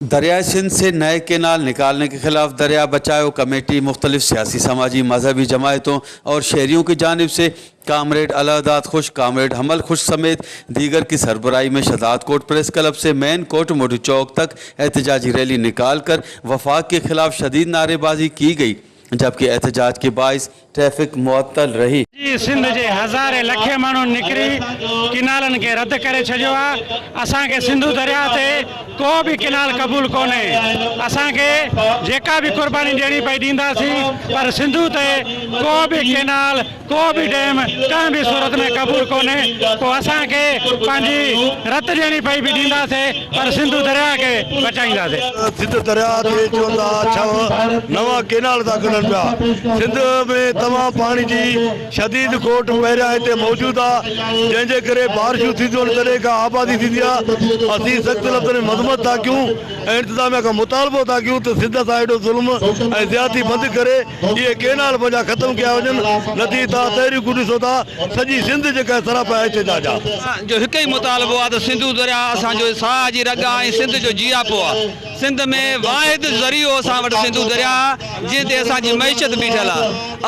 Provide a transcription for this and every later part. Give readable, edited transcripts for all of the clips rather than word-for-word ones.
दरियाए सिंध से नए केनाल निकालने के खिलाफ दरिया बचाओ कमेटी मुख्तलिफ सियासी, समाजी, मजहबी जमायतों और शहरियों की जानिब से कामरेड अलादात खुश, कामरेड हमल खुश समेत दीगर की सरबराही में शहदादकोट प्रेस क्लब से मेन कोट मोटू चौक तक एहतजाजी रैली निकाल कर वफाक के खिलाफ शदीद नारेबाजी की गई, जबकि एहतजाज के बायस ट्रैफिक मुअत्तल रही। سڄي سنڌ جي هزارين لکين ماڻهن نڪري ڪينالن کي رد ڪري ڇڏيو آهي. اسان کي سنڌو درياء تي ڪو به ڪينال قبول ڪونهي. اسان کي جيڪا به قرباني ڏيڻي پئي ڏينداسين پر سنڌو تي ڪو به ڪينال ڪو به ڊيم ڪنهن به صورت ۾ قبول ڪونهي. پوء اسان کي پنهنجي رت ڏيڻي پئي به ڏينداسين پر سنڌو درياء کي بچائينداسين. سنڌ درياء تي چون ٿا ڇهه نوان ڪينال ٿا ڪڍن پيا. سنڌ ۾ تمام پاڻي جي شديد کوٽ پهريان هتي موجود آ جنهن جي ڪري بارشون ٿينديون آهن تڏهن کان آبادي ٿيندي آ اسين سخت لفظن ۾ مذمت ٿا ڪيون ۽ انتظاميا کان مطالبو ٿا ڪيون ته سنڌ سان اهڙو ظلم ۽ زيادتي بند ڪري اهي ڪينال پنهنجا ختم ڪيا وڃن نه ٿي توهان تحريڪون ڏسو ٿا سڄي سنڌ جيڪا سراپا احتجاج آ. جو هڪ ئي مطالبو آ ته سنڌو درياء اسان جو ساهه جي رڳ آ ۽ سنڌ جو جياپو آ. سنڌ ۾ واحد ذريعو اسان وٽ سنڌو درياء آ، جنهن تي اسان جي معيشت بيٺل آ.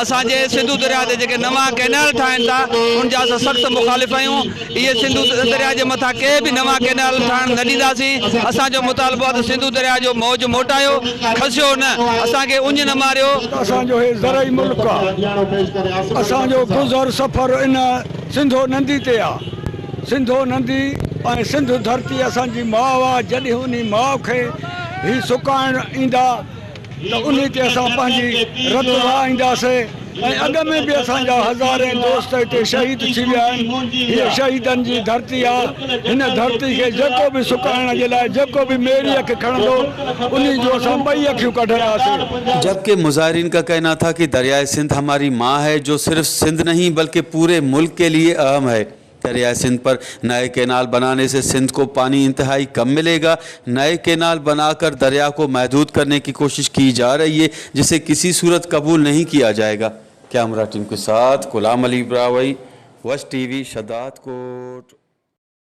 اسان جي سنڌو درياء تي جيڪي نوان ڪئنال ٺاهين ٿا، ان جا اسان سخت مخالف آهيون. اهي سنڌو درياء جي مٿان ڪي به نوان ڪئنال ٺاهڻ نه ڏينداسين. اسان جو مطالبو آ ته سنڌو درياء جو موج موٽايو، کسيو نه. اسان کي اڃ نه ماريو. اسان جو هي زرعي ملڪ آ. اسان جو گذر سفر ان سنڌو ندي تي آ. سنڌو ندي ۽ سنڌ ڌرتي اسان جي ماء آ، جڏهن انهي ماء کي هي سڪائڻ ايندا ته انهي تي اسان پنهنجي رت وهائينداسين ۽ اڳ ۾ به اسان جا هزارين دوست هتي شهيد ٿي ويا آهن، هيء شهيدن جي ڌرتي آ، هن ڌرتي کي جيڪو به سڪائڻ جي لاء جيڪو به ميري اک کڻندو انهي جون اسان ٻئي اکيون ڪڍنداسين. جبڪه مظاهرين کا کهنا تھا ڪه درياء سنڌ هماري ماء هي جو صرف سنڌ نهين بلڪه پوري ملڪ ڪي ليي اهم هي. درياء سنڌ پر نئي ڪينال بناني سي سنڌ ڪو پاني انتهائي ڪم ملي گا، نئي ڪينال بنا ڪر درياء ڪو محدود ڪرني ڪي ڪوشش ڪي جا رهي هي جسي ڪسي صورت قبول نهين ڪيا جائي گا. ڪيمرا ٽيم ڪي ساٿ غلام علي براهوئي، وش ٽي وي، شھدادڪوٽ.